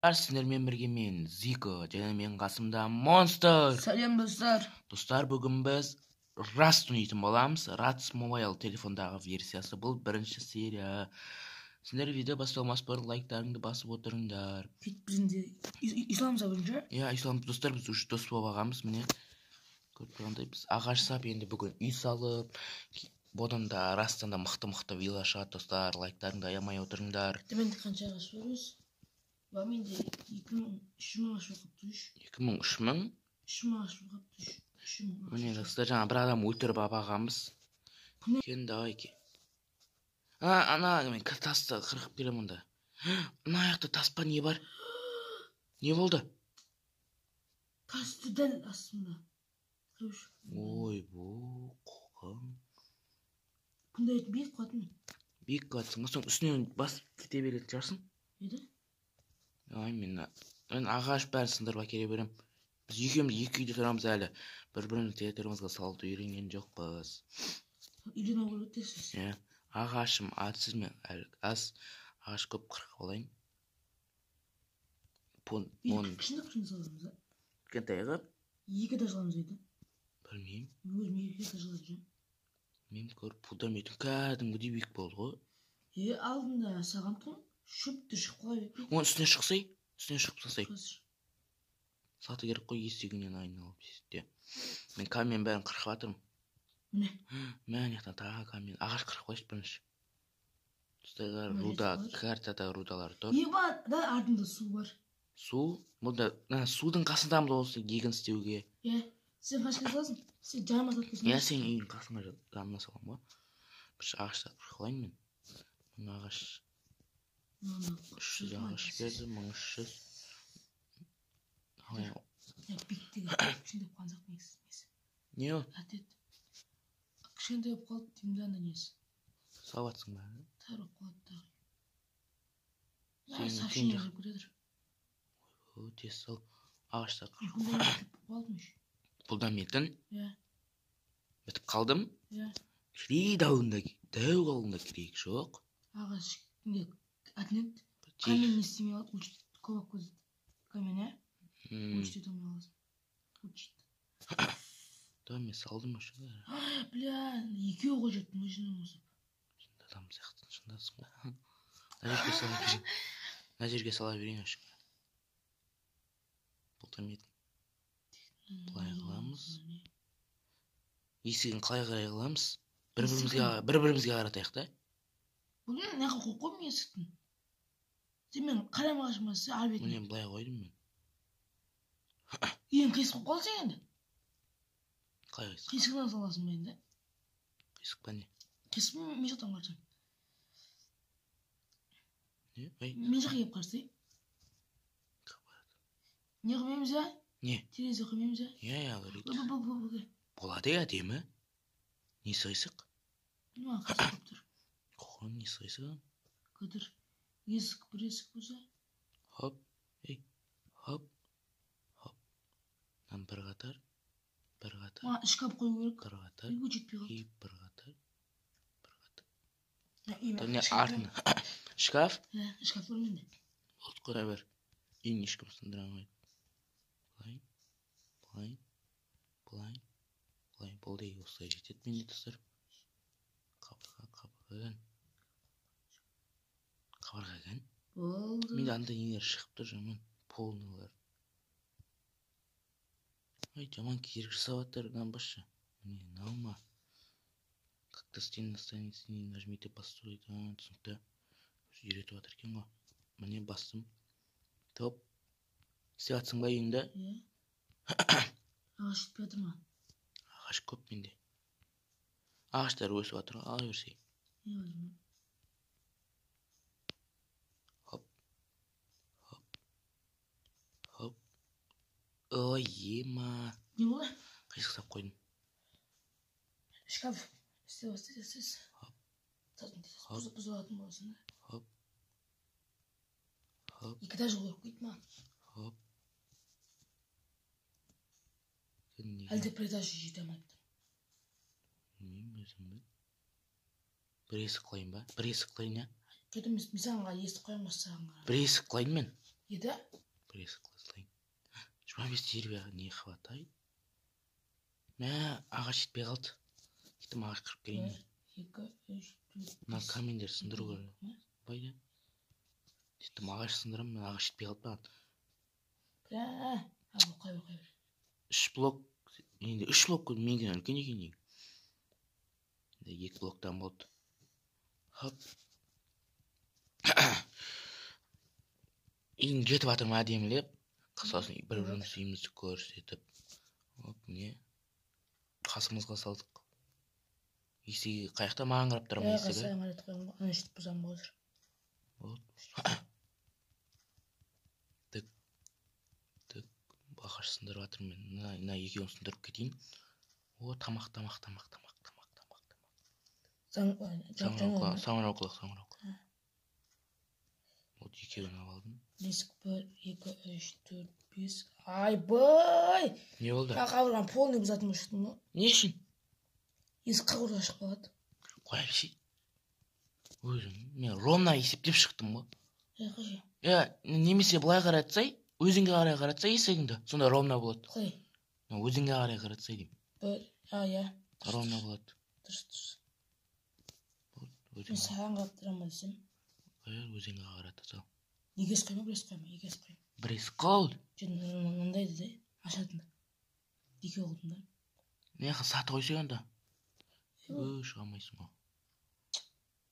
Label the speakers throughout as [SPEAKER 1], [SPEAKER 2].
[SPEAKER 1] Сіздермен бірге мен Зико және менің қасымда Монстр.
[SPEAKER 2] Сәлем, достар.
[SPEAKER 1] Достар, бүгін біз Rust ойнайтын боламыз. Rust Mobile телефондағы версиясы. Бұл бірінші серия. Сендер видео басталмас бұрын лайктарыңды басып отырыңдар.
[SPEAKER 2] Біз енді исламыз бірінші.
[SPEAKER 1] Иә, ислам достар, біз уже дос болып алғанбыз, міне. Көріп тұрғандай, біз ағаш сап, енді бүгін үй салып, бұдан да Rust'тан да мықты-мықты вилла шығады, достар. Лайктарыңды аямай отырыңдар.
[SPEAKER 2] Менде қанша ағаш бар өзі? Бар менде 2000, 3000 ағаш бар қалыпты үш.
[SPEAKER 1] 2000, 3000?
[SPEAKER 2] 3000 ағаш бар қалыпты үш. 3000.
[SPEAKER 1] Міне, достар, жаңа бір адам өлтіріп алғанбыз. Кен, давай ке. А, ана мен тасты қырқып келемін онда. Мына жақта тас па, не бар? Не болды?
[SPEAKER 2] Тасты дәл астында.
[SPEAKER 1] Ой, бұл қоқан.
[SPEAKER 2] Бұндай биік қылатын.
[SPEAKER 1] Биік қылатсың, соң үстінен басып кете беретін шығарсың.
[SPEAKER 2] Еді?
[SPEAKER 1] Ай, мен ағаш бәрін сындырып әкеле беремін. Біз екеуміз екі үйде тұрамыз әлі. Бір-біріміздің территориямызға салуды үйренген жоқпыз.
[SPEAKER 2] Үйрене алу керек дейсіз.
[SPEAKER 1] Иә, ағашым атсыз, мен әлі аз ағаш көп қырқып алайын. Пон, он.
[SPEAKER 2] Кішкентай кішкентай саламыз, а?
[SPEAKER 1] Кішкентай қылып.
[SPEAKER 2] Екі этаж аламыз дейді.
[SPEAKER 1] Білмеймін.
[SPEAKER 2] Мен өзім екі этаж алып жүрмін.
[SPEAKER 1] Мен көріп фундаментім кәдімгідей биік болды ғой.
[SPEAKER 2] Е, алдында саған тұғын шөпті шығып қала берді.
[SPEAKER 1] Оның үстіне шықсай, үстіне шығып тастай.
[SPEAKER 2] Қазір.
[SPEAKER 1] Саты керек қой, есігінен айналып есікте. Мен камень бәрін қырқып жатырмын.
[SPEAKER 2] Міне.
[SPEAKER 1] Мә, ана жақтан тағы камень. Ағаш қырқып қойшы бірінші. Достар,
[SPEAKER 2] Мына
[SPEAKER 1] руда,
[SPEAKER 2] жерде бар.
[SPEAKER 1] картада рудалар тұр.
[SPEAKER 2] Не бар? Да, артында су бар.
[SPEAKER 1] Су? Бұнда, ана судың қасындамыз осы егін істеуге.
[SPEAKER 2] Е, сен қашқа саласың? Сен жаныма салып кетесің.
[SPEAKER 1] Иә, сен үйдің қасыңа жанына саламын ғой. Бір ағашты қырқып алайын мен. Мың ағаш.
[SPEAKER 2] Мына
[SPEAKER 1] 300 ағаш берді, 1300. Ай,
[SPEAKER 2] Я, биіктігі кішкентай болып қалған сияқты негізі, несі.
[SPEAKER 1] Не ол?
[SPEAKER 2] Әдет. Кішкентай болып қалды деймін да, ана несі.
[SPEAKER 1] Салып жатсың ба?
[SPEAKER 2] Тар болып қалады тағы.
[SPEAKER 1] Сен-
[SPEAKER 2] Сообщение
[SPEAKER 1] сен
[SPEAKER 2] кіріп кетеді.
[SPEAKER 1] О, тез сал. Ағаштар қырқып.
[SPEAKER 2] Фундамент бітіп қалдым еще.
[SPEAKER 1] Фундаментін?
[SPEAKER 2] Иә.
[SPEAKER 1] Бітіп қалдым?
[SPEAKER 2] Иә.
[SPEAKER 1] Кірей дәуінде, дәу қалыңда керек жоқ.
[SPEAKER 2] Ағаш не, әтінет.
[SPEAKER 1] Тек.
[SPEAKER 2] Камень не істемей қалды, учит, көп алып кетеді. Камень, ә?
[SPEAKER 1] М.
[SPEAKER 2] Учит ете алмай қаласың. Учит.
[SPEAKER 1] Да, мен салдым уже.
[SPEAKER 2] Бля, екеуі ғой жеттім, өзінің осы.
[SPEAKER 1] Шынында адам сияқты, шындасың ғой. Мына жерге сала берейін. Мына жерге сала берейін вообще. Фундамент былай қыламыз. Есігін қалай қарай қыламыз? Бір-бірімізге, бір-бірімізге қаратайық та.
[SPEAKER 2] Бұны мына жаққа қойып қойдым есіктің. Сен мен қарама қашма, сен ар бетіне.
[SPEAKER 1] Міне, былай қойдым мен.
[SPEAKER 2] Үйің қисық болып қалды сен енді.
[SPEAKER 1] Қалай қисық?
[SPEAKER 2] Қисығынан саласың ба енді?
[SPEAKER 1] Қисық па не?
[SPEAKER 2] Қисық мен жақтан қарасаң.
[SPEAKER 1] Не? Ай.
[SPEAKER 2] Мен жаққа келіп қарасай. Не қылмаймыз, а?
[SPEAKER 1] Не?
[SPEAKER 2] Терезе қоймаймыз, а?
[SPEAKER 1] Иә, иә, говорит.
[SPEAKER 2] Бұл, бұл, бұл, бұл, бұл.
[SPEAKER 1] Болады, әдемі. Несі қисық?
[SPEAKER 2] Мына қисық болып тұр.
[SPEAKER 1] Қоған несі қисық?
[SPEAKER 2] Қыдыр. Есік, бір есік болса.
[SPEAKER 1] Хоп, ей, хоп, хоп. Мынаны бір қатар, бір қатар.
[SPEAKER 2] Маған шкаф қою керек.
[SPEAKER 1] Бір қатар.
[SPEAKER 2] Үйге жетпей қалды.
[SPEAKER 1] И бір қатар, бір қатар.
[SPEAKER 2] Мына үйіме
[SPEAKER 1] Міне
[SPEAKER 2] шкаф
[SPEAKER 1] артына. Шкаф?
[SPEAKER 2] Иә, шкаф бар менде.
[SPEAKER 1] Болды, қоя бер. Үйін ешкім сындыра алмайды. Былай, былай, былай, былай. Болды, осылай жетеді менде, достар. Қабырға, қабырға кән. Қабырға кән.
[SPEAKER 2] Болды.
[SPEAKER 1] Менде андай нелер шығып тұр жаман, полныйлар. Ай, жаман кедергі жасап жатыр, мынаны басшы. Міне, мынау ма? Как-то стены на странице не нажмите построить. А, түсінікті. Үйретіп жатыр екен ғой. Міне, бастым. Топ. Істеп жатсың ба үйіңді?
[SPEAKER 2] Иә. Ағаш жетпей жатыр ма?
[SPEAKER 1] Ағаш көп менде. Ағаштар өсіп жатыр ғой, ала берсей.
[SPEAKER 2] Иә, өзім.
[SPEAKER 1] Хоп. Хоп. Хоп. Ой, ема.
[SPEAKER 2] Не болды?
[SPEAKER 1] Қисықтап қойдым.
[SPEAKER 2] Шкаф істеп баста, тез.
[SPEAKER 1] Хоп.
[SPEAKER 2] Сосын тез
[SPEAKER 1] Хоп.
[SPEAKER 2] бұзылатын боласың да.
[SPEAKER 1] Хоп. Хоп.
[SPEAKER 2] Екі этаж қойып қойды маған.
[SPEAKER 1] Хоп. Неге?
[SPEAKER 2] Әлде бір этаж жете алмай тұрмын.
[SPEAKER 1] Білмеймін өзім бе. Бір есік қылайын ба? Бір есік қылайын, иә?
[SPEAKER 2] Қайта мен саған есік қоямын, осы саған қарап.
[SPEAKER 1] Бір есік қылайын мен.
[SPEAKER 2] Еді?
[SPEAKER 1] Бір есік қыла салайын. 25 дерева не хватает? Мә, ағаш жетпей қалды. Кеттім, ағаш қырып келейін.
[SPEAKER 2] 1, 2, 3, 4,
[SPEAKER 1] Мына камендер сындыру керек. Байда. Кеттім, ағаш сындырамын, мен ағаш жетпей қалды маған.
[SPEAKER 2] Бля, а, қой бер, қой бер.
[SPEAKER 1] 3 блок, енді 3 блок менен үлкен екен деймін. Енді 2 блоктан болды. Хоп. Үйін жетіп жатырмын әдемілеп. Сосын бір біріміз үйімізді көрсетіп. Оп, міне. Қасымызға салдық. Есігі қай жақта, маған қарап тұр ма есігі?
[SPEAKER 2] Саған қарап тұр, ана сөйтіп бұзамын қазір.
[SPEAKER 1] Вот. Тік. Тік. Ағаш сындырып жатырмын мен. Мына екеуін сындырып кетейін. О, тамақ, тамақ, тамақ, тамақ, тамақ, тамақ, тамақ. Саңырауқұлақ, саңырауқұлақ, саңырауқұлақ. Вот екеуін алып алдым.
[SPEAKER 2] Бесік, 1, 2, 3, 4, 5. Айбай!
[SPEAKER 1] Не болды?
[SPEAKER 2] Қабырғаны полный бұзатын болып шықтым ғой.
[SPEAKER 1] Не үшін?
[SPEAKER 2] Есік қабырға шығып қалады.
[SPEAKER 1] Қоя берші. Өзім, мен ровно есептеп шықтым ғой.
[SPEAKER 2] Қойшы.
[SPEAKER 1] Немесе былай қаратсай, өзіңге қарай қаратсай есігіңді, сонда ровно болады.
[SPEAKER 2] Қалай?
[SPEAKER 1] Өзіңге қарай қаратсай деймін.
[SPEAKER 2] Бір, иә.
[SPEAKER 1] Ровно болады.
[SPEAKER 2] Дұрыс, дұрыс. Мен саған қарап тұрамын десем.
[SPEAKER 1] Өзіңге қарата сал.
[SPEAKER 2] Екі есік қойма, бір есік қойма, екі есік қойма.
[SPEAKER 1] Бір есік қол.
[SPEAKER 2] Жоқ, мынандай да, ашатын. Екеу қылдым да.
[SPEAKER 1] Не жаққа сатып қойсай онда. Өй, шыға алмайсың ғой.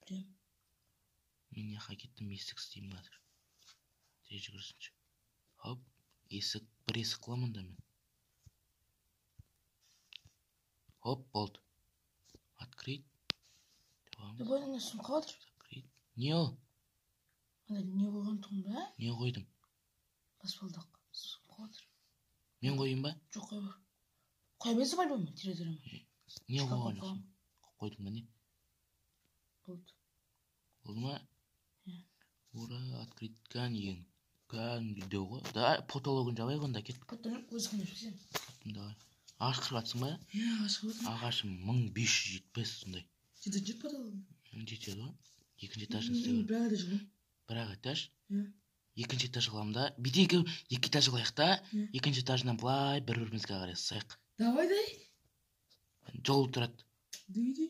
[SPEAKER 2] Білемін.
[SPEAKER 1] Мен не жаққа кеттім, есік істеймін қазір. Тез жүгірсінші. Хоп, есік, бір есік қыламын да мен. Хоп, болды. Открыть.
[SPEAKER 2] Давай, ана сумка отыр.
[SPEAKER 1] Закрыть. Не ол?
[SPEAKER 2] Ана не қойған тұғын ба?
[SPEAKER 1] Не қойдым?
[SPEAKER 2] Баспалдақ. Сумка отыр.
[SPEAKER 1] Мен қойдым ба?
[SPEAKER 2] Жоқ, қой бер. Қоя берсем альбом мен территорияма.
[SPEAKER 1] Не қойған жоқсың? Қойдың ба не?
[SPEAKER 2] Болды.
[SPEAKER 1] Болды ма?
[SPEAKER 2] Иә.
[SPEAKER 1] Ура, открыть кән кәдімгі деу ғой. Да, потологын жабайық онда, кет.
[SPEAKER 2] Потолок өзің жапсаң.
[SPEAKER 1] Давай. Ағаш қырып жатсың ба?
[SPEAKER 2] Иә, ағаш қырып жатырмын.
[SPEAKER 1] Ағашым 1570 сондай.
[SPEAKER 2] Жетеді жет потологын.
[SPEAKER 1] Жетеді ғой. Екінші этажын істеу керек.
[SPEAKER 2] Бір ақ этаж ғой.
[SPEAKER 1] Бір ақ этаж.
[SPEAKER 2] Иә.
[SPEAKER 1] Екінші этаж қыламын да. Бүйтейік, екі этаж қылайық та.
[SPEAKER 2] Иә.
[SPEAKER 1] Екінші этажынан былай бір-бірімізге қарай сызайық.
[SPEAKER 2] Давай, дай.
[SPEAKER 1] Жол тұрады.
[SPEAKER 2] Дүй, дүй.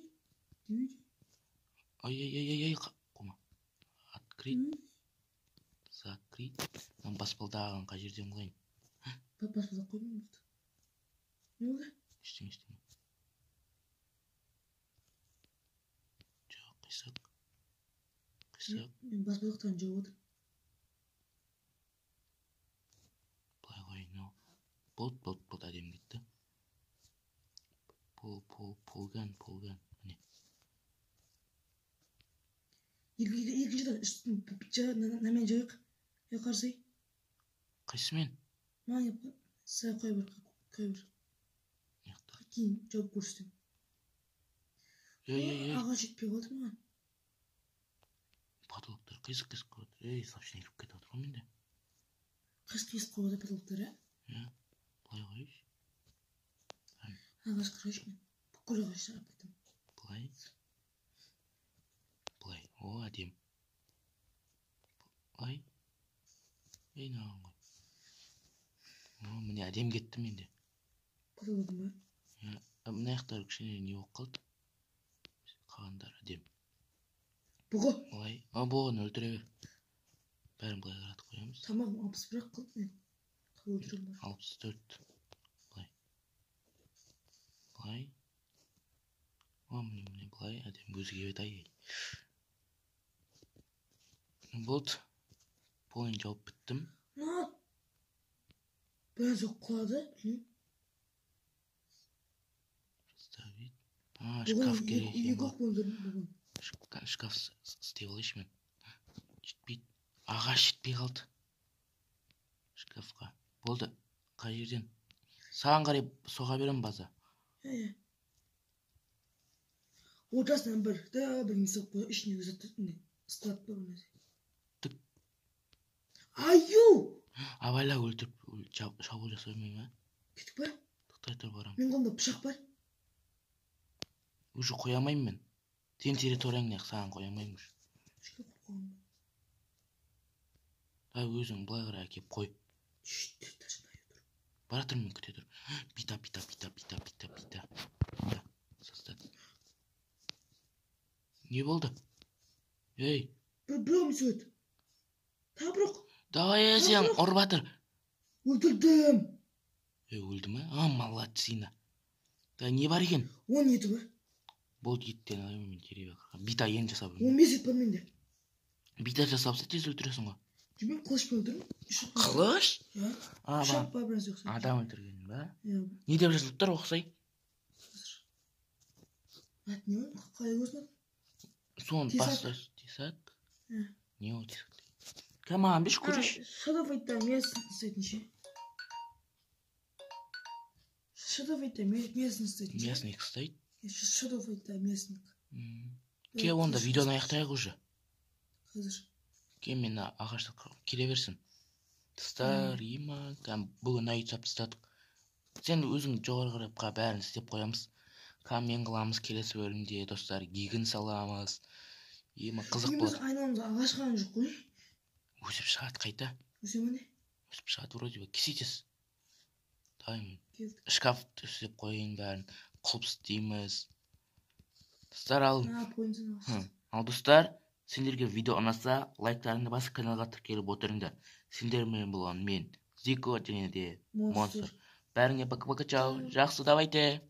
[SPEAKER 1] Ай, ай, ай, ай, ай, қома. Открыть. Закрыть. Мына баспалдағын қай жерден қылайын?
[SPEAKER 2] Баспалдақ қоймаймын болды. Не болды?
[SPEAKER 1] Ештеңе, ештеңе. Жоқ, қисық. Қисық.
[SPEAKER 2] Мен баспалдақтан жауып отырмын.
[SPEAKER 1] Былай қояйын, ау. Болды, болды, болды, әдемі кетті. Пол, пол, полган, полган. Міне.
[SPEAKER 2] Екінші этаж үстін намен жайық. Е, қарсай.
[SPEAKER 1] Қайсымен?
[SPEAKER 2] Маған сай қоя бер, қоя бер. Кейін жауып көрсетемін.
[SPEAKER 1] Ей, ей, ей.
[SPEAKER 2] Ағаш жетпей қалды маған.
[SPEAKER 1] Потолоктар қисық-қисық қойып отыр. Ей, сообщение кіріп кетіп отыр ғой менде.
[SPEAKER 2] Қисық-қисық қойып отыр потолоктар, ә?
[SPEAKER 1] Иә, былай қояйыншы.
[SPEAKER 2] Ағаш қырайыншы мен. Бүкіл ағашты алып кеттім.
[SPEAKER 1] Былай. Былай. О, әдемі. Былай. Ей, мынаған қой. О, міне әдемі кетті менде.
[SPEAKER 2] Потологым ба?
[SPEAKER 1] Иә, мына жақтары кішкене не болып қалды. Қалғандары әдемі.
[SPEAKER 2] Бұғы.
[SPEAKER 1] Былай. А, бұғыны өлтіре бер. Бәрін былай қаратып қоямыз.
[SPEAKER 2] Тамағым 61 қалды мен. Қалай өлтіремін бар?
[SPEAKER 1] 64. Былай. Былай. О, міне, міне, былай. Әдемі өзі келеді, ай, ай. Болды. Полын жауып біттім.
[SPEAKER 2] На. Біраз жоқ құлады.
[SPEAKER 1] Ставить. А, шкаф керек екен
[SPEAKER 2] Екі
[SPEAKER 1] ғой.
[SPEAKER 2] оқ өлтірдім бүгін.
[SPEAKER 1] Шкаф істеп алайыншы мен. Жетпейді. Ағаш жетпей қалды. Шкафқа. Болды. Қай жерден? Саған қарай соға беремін база.
[SPEAKER 2] Иә. Ортасынан бір, да, бір не соғып қой, ішіне өзі не, склад па бір нәрсе.
[SPEAKER 1] Тік.
[SPEAKER 2] Аю!
[SPEAKER 1] Абайла өлтіріп, шабуыл жасай алмай ма?
[SPEAKER 2] Кеттік па?
[SPEAKER 1] Тоқтай тұр, барамын.
[SPEAKER 2] Менің қолымда пышақ бар.
[SPEAKER 1] Уже қоя алмаймын мен. Сенің территорияң не, саған қоя алмаймын уже.
[SPEAKER 2] Шкаф қойып қойған.
[SPEAKER 1] Давай, өзің былай қарай әкеліп қой. Бара тұрмын мен, күте тұр. Бита, бита, бита, бита, бита, бита, бита. Создать. Не болды, ей?
[SPEAKER 2] Бір оғым түседі. Тағы бір оқ.
[SPEAKER 1] Давай, ей, сен ұрып жатыр.
[SPEAKER 2] Өлтірдім.
[SPEAKER 1] Ей, өлді ме? А, молодчина. Да, не бар екен?
[SPEAKER 2] 10 еті бар.
[SPEAKER 1] Болды, еттен алайын мен, деревья. Бита енді жасап.
[SPEAKER 2] 15 ет бар менде.
[SPEAKER 1] Бита жасап, тез өлтіресің ғой.
[SPEAKER 2] Жоқ, мен қылышпен өлтірдім. Үш оқ.
[SPEAKER 1] Қылыш?
[SPEAKER 2] Иә.
[SPEAKER 1] А,
[SPEAKER 2] Үш оқ па, бір нәрсе ұқсайды.
[SPEAKER 1] Адам өлтірген ба?
[SPEAKER 2] Иә.
[SPEAKER 1] Не деп жазылып тұр, оқысай?
[SPEAKER 2] Ат не ол? Қалай көрсін атын?
[SPEAKER 1] Соны
[SPEAKER 2] Тесак.
[SPEAKER 1] баста, тесак.
[SPEAKER 2] Иә.
[SPEAKER 1] Не ол тесак? Кә, маған берші, көрейінші.
[SPEAKER 2] Shadow Fight'та мясо істейтін ше. Shadow Fight'та мясо істейтін ше.
[SPEAKER 1] Мясник ұстайды.
[SPEAKER 2] Shadow Fight'та мясник.
[SPEAKER 1] Ке, онда видеоны аяқтайық уже.
[SPEAKER 2] Қазір.
[SPEAKER 1] Ке, мен мына ағашты қырып келе берсін. Достар, има, кәдімгі бүгін үй жасап тастадық. Сен өзің жоғары қарап бәрін істеп қоямыз. Камен қыламыз келесі бөлімде, достар, егін саламыз. Ема, қызық
[SPEAKER 2] Неге біз
[SPEAKER 1] болады.
[SPEAKER 2] айналамызда ағаш қана жоқ қой?
[SPEAKER 1] Өсіп шығады қайта.
[SPEAKER 2] Өсе ме, не?
[SPEAKER 1] Өсіп шығады вроде бы. Кесе. Давай, мен
[SPEAKER 2] Келдік.
[SPEAKER 1] шкаф істеп қояйын бәрін. Құлып істейміз. Достар, ал
[SPEAKER 2] А, пойынсын.
[SPEAKER 1] Ал, достар, сендерге видео ұнаса, лайктарыңды басып, каналға тіркеліп отырыңдар. Сендермен болған мен, Зико және де Монстр. Бәріңе пока-пока, чао. Жақсы, давайте.